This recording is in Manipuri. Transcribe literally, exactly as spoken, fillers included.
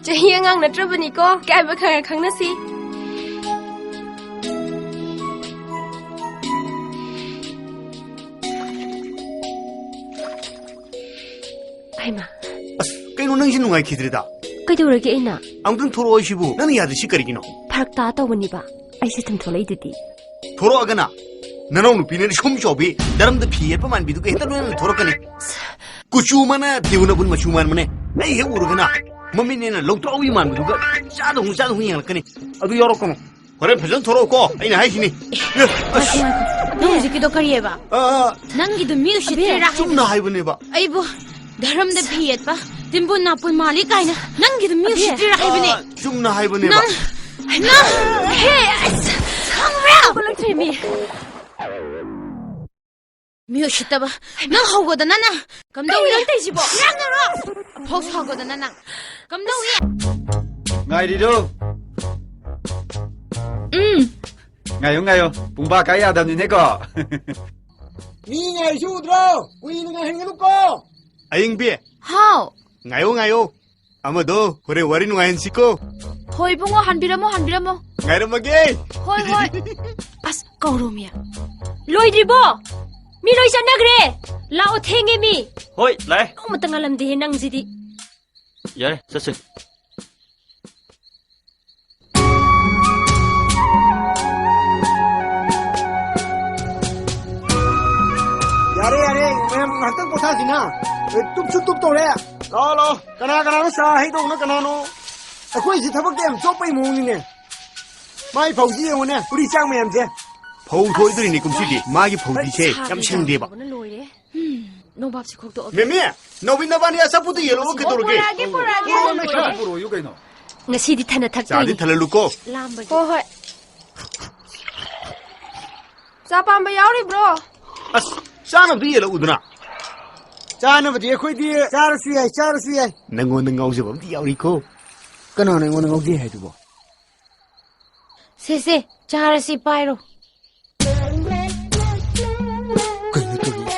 ꯆꯍꯤ ꯑꯉꯥꯡ ꯅꯠꯇ꯭ꯔꯕꯅꯤꯀꯣ, ꯏꯀꯥꯏꯕ ꯈꯔ ꯈꯪꯅꯁꯤ꯫ ꯍꯩꯃꯥ꯫ ꯑꯁ, ꯀꯩꯅꯣ ꯅꯪꯁꯤ ꯅꯨꯡꯉꯥꯏꯈꯤꯗ꯭ꯔꯤꯗ? ꯀꯩꯗꯧꯔꯒꯦ ꯑꯩꯅ? ꯑꯃꯨꯛꯇꯪ ꯊꯣꯔꯛꯑꯣ ꯑꯩꯁꯤꯕꯨ꯫ ꯅꯪꯅ ꯌꯥꯗ꯭ꯔꯤꯁꯤ ꯀꯔꯤꯒꯤꯅꯣ? ꯐꯔꯛ ꯇꯥ ꯇꯧꯕꯅꯤꯕ꯫ ꯑꯩꯁꯦ ꯑꯗꯨꯝ ꯊꯣꯛꯂꯛꯏꯗꯨꯗꯤ꯫ ꯊꯣꯔꯛꯑꯒꯅ ꯅꯅꯥꯎ ꯅꯨꯄꯤꯅ ꯁꯨꯝ ꯆꯥꯎꯕꯤ, ꯗꯔꯝꯗ ꯐꯤ ꯌꯦꯠꯄ ꯃꯥꯟꯕꯤꯗꯨꯒ ꯍꯦꯛꯇ ꯂꯣꯏꯅꯅ ꯊꯣꯔꯛꯀꯅꯤ꯫ ꯀꯨꯆꯨ ꯑꯃꯅ ꯗꯦꯎꯅꯕꯨꯟ ꯃꯆꯨ ꯃꯥꯟꯕꯅꯦ꯫ ꯑꯩ ꯍꯦꯛ ꯎꯔꯒꯅ ꯃꯃꯤꯠꯅꯦꯅ ꯂꯧꯇ꯭ꯔꯥꯎꯕꯤ ꯃꯥꯟꯕꯗꯨꯒ ꯆꯥꯗ ꯍꯨ ꯆꯥꯗ ꯍꯨ ꯌꯦꯡꯂꯛꯀꯅꯤ꯫ ꯑꯗꯨ ꯌꯥꯎꯔꯛꯀꯅꯨ꯫ ꯍꯣꯔꯦꯟ ꯐꯖꯅ ꯊꯣꯔꯛꯎꯀꯣ, ꯑꯩꯅ ꯍꯥꯏꯁꯤꯅꯤ꯫ ꯑꯦ, ꯑꯁ꯫ ꯉꯥꯏꯈꯣ, ꯉꯥꯏꯈꯣ꯫ ꯅꯪ ꯍꯧꯖꯤꯛꯀꯤꯗꯣ ꯀꯔꯤꯑꯕ? ꯑ, ꯑ꯫ ꯅꯪꯒꯤꯗꯣ ꯃꯤ ꯎꯁꯤꯠꯇ꯭ꯔꯤꯔꯥ ꯍꯥꯏꯕꯅꯦ꯫ ꯆꯨꯝꯅ ꯍꯥꯏꯕꯅꯦꯕ꯫ ꯑꯩꯕꯨ ꯙꯔꯝꯗ ꯐꯤ ꯌꯦꯠꯄ, ꯇꯤꯝꯕꯨꯟ ꯅꯥꯄꯨꯟ ꯃꯥꯜꯂꯤ ꯀꯥꯏꯅ ꯅꯪꯒꯤꯗꯣ ꯃꯤ ꯎꯁꯤꯠꯇ꯭ꯔꯤꯔꯥ ꯍꯥꯏꯕꯅꯦ꯫ ꯑ, ꯆꯨꯝꯅ ꯍꯥꯏꯕꯅꯦꯕ꯫ ꯅꯪ, ꯅꯪ, ꯍꯦ, ꯑꯁ, ꯈꯪꯕ꯭ꯔꯥ? ꯍꯧꯒꯠꯂꯛꯇ꯭ꯔꯦꯃꯤ꯫ ꯃꯤ ꯎꯁꯤꯠꯇꯕ꯫ ꯅꯪ ꯍꯧꯒꯗꯅ ꯅꯪ꯫ ꯀꯝꯗꯧꯏ? ꯀꯩꯅꯣ ꯅꯪ ꯇꯧꯏꯁꯤꯕꯣ? ꯉꯥꯡꯅꯔꯣ꯫ ꯑꯐꯥꯎ ꯁꯥꯒꯗꯅ ꯅꯪ꯫ ꯀꯝꯗꯧꯏ? ꯉꯥꯏꯔꯤꯔꯣ? ꯎꯝ꯫ ꯉꯥꯏꯌꯣ, ꯉꯥꯏꯌꯣ꯫ ꯄꯨꯡꯕꯥ ꯀꯥꯏ ꯌꯥꯗꯕꯅꯤꯅꯦꯀꯣ꯫ ꯃꯤ ꯉꯥꯏꯔꯤꯁꯤ ꯎꯗ꯭ꯔꯣ? ꯀꯨꯏꯅ ꯉꯥꯏꯍꯟꯒꯅꯨꯀꯣ꯫ ꯑꯌꯤꯡꯕꯤ꯫ ꯍꯥꯎ꯫ ꯉꯥꯏꯌꯣ, ꯉꯥꯏꯌꯣ꯫ ꯑꯃꯗꯣ ꯍꯣꯔꯦꯟ ꯋꯥꯔꯤ ꯅꯨꯡꯉꯥꯏꯍꯟꯁꯤꯀꯣ꯫ ꯍꯣꯏ ꯏꯕꯨꯡꯉꯣ, ꯍꯟꯕꯤꯔꯝꯃꯣ, ꯍꯟꯕꯤꯔꯝꯃꯣ꯫ ꯉꯥꯏꯔꯝꯃꯒꯦ꯫ ꯍꯣꯏ, ꯍꯣꯏ꯫ ꯑꯁ, ꯀꯧꯔꯣꯃꯤ꯫ ꯂꯣꯏꯗ꯭ꯔꯤꯕꯣ? ꯃꯤ ꯂꯣꯏ ꯆꯠꯅꯈ꯭ꯔꯦ꯫ ꯂꯥꯛꯑꯣ, ꯊꯦꯡꯉꯦ ꯃꯤ꯫ ꯍꯣꯏ, ꯂꯥꯛꯑꯦ꯫ ꯅꯣꯡꯃꯇ ꯉꯜꯂꯝꯗꯦꯍꯦ ꯅꯪꯁꯤꯗꯤ꯫ ꯌꯥꯔꯦ, ꯆꯠꯁꯦ꯫ ꯌꯥꯔꯦ, ꯌꯥꯔꯦ, ꯃꯌꯥꯝ ꯉꯥꯏꯍꯥꯛꯇꯪ ꯄꯣꯊꯥꯁꯤꯅ꯫ ꯑꯦ, ꯇꯨꯞꯁꯨ ꯇꯨꯞ ꯇꯧꯔꯦ꯫ ꯂꯥꯛꯑꯣ, ꯂꯥꯛꯑꯣ꯫ ꯀꯅꯥ ꯀꯅꯥꯅꯣ ꯆꯥ ꯍꯩꯗꯧꯅꯣ ꯀꯅꯥꯅꯣ? ꯑꯩꯈꯣꯏꯁꯤ ꯊꯕꯛ ꯀꯌꯥꯝ ꯆꯣꯞꯄꯩ ꯃꯑꯣꯡꯅꯤꯅꯦ꯫ ꯃꯥꯏ ꯐꯧꯁꯤ ꯌꯦꯡꯉꯨꯅꯦ, ꯎꯔꯤ ꯆꯥꯛ ꯃꯌꯥꯝꯁꯦ꯫ ꯐꯧ ꯊꯣꯛꯏꯗꯣꯏꯅꯤ ꯀꯨꯝꯁꯤꯗꯤ꯫ ꯃꯥꯒꯤ ꯐꯧꯗꯤꯁꯦ ꯌꯥꯝ ꯁꯦꯡꯗꯦꯕ꯫ ꯂꯣꯏꯔꯦ꯫ ꯎꯝ, ꯅꯣꯕꯥꯞꯁꯦ ꯈꯣꯛꯇꯣꯛꯑꯒꯦ꯫ ꯃꯦꯃꯤ, ꯅꯥꯎꯕꯤ ꯅꯕꯥꯅꯤ ꯑꯆꯥꯄꯣꯠꯇ ꯌꯦꯜꯂꯣꯒ ꯀꯩꯗꯧꯔꯒꯦ? ꯄꯨꯔꯛꯑꯒꯦ, ꯄꯨꯔꯛꯑꯒꯦ꯫ ꯄꯨꯔꯛꯑꯣ, ꯄꯨꯔꯛꯑꯣ, ꯄꯨꯔꯛꯑꯣ, ꯄꯨꯔꯛꯑꯣ ꯀꯩꯅꯣ? ꯉꯁꯤꯗꯤ ꯊꯟꯅ ꯆꯥꯗꯤ ꯊꯛꯇꯣꯏꯅꯤ꯫ ꯊꯜꯍꯜꯂꯨꯀꯣ꯫ ꯂꯥꯝꯕꯒꯤ꯫ ꯍꯣꯏ, ꯍꯣꯏ꯫ ꯆꯥ ꯄꯥꯝꯕ ꯌꯥꯎꯔꯤꯕ꯭ꯔꯣ? ꯑꯁ, ꯆꯥꯅꯕꯗꯤ ꯌꯦꯜꯂꯛꯎꯗꯅ꯫ ꯆꯥꯅꯕꯗꯤ ꯑꯩꯈꯣꯏꯗꯤ ꯆꯥꯔꯁꯨ ꯌꯥꯏ, ꯆꯥꯔꯁꯨ ꯌꯥꯏ꯫ ꯅꯪꯉꯣꯟꯗ ꯉꯥꯎꯖꯕ ꯑꯝꯗꯤ ꯌꯥꯎꯔꯤꯀꯣ꯫ ꯀꯅꯥꯅꯣ ꯑꯩꯉꯣꯟꯗ ꯉꯥꯎꯖꯩ ꯍꯥꯏꯗꯨꯕꯣ? ꯁꯦ, ꯁꯦ, ꯆꯥꯔꯁꯤ, ꯄꯥꯏꯔꯣ꯫ ꯀꯩꯅꯣ ꯇꯧꯔꯤꯁꯦ?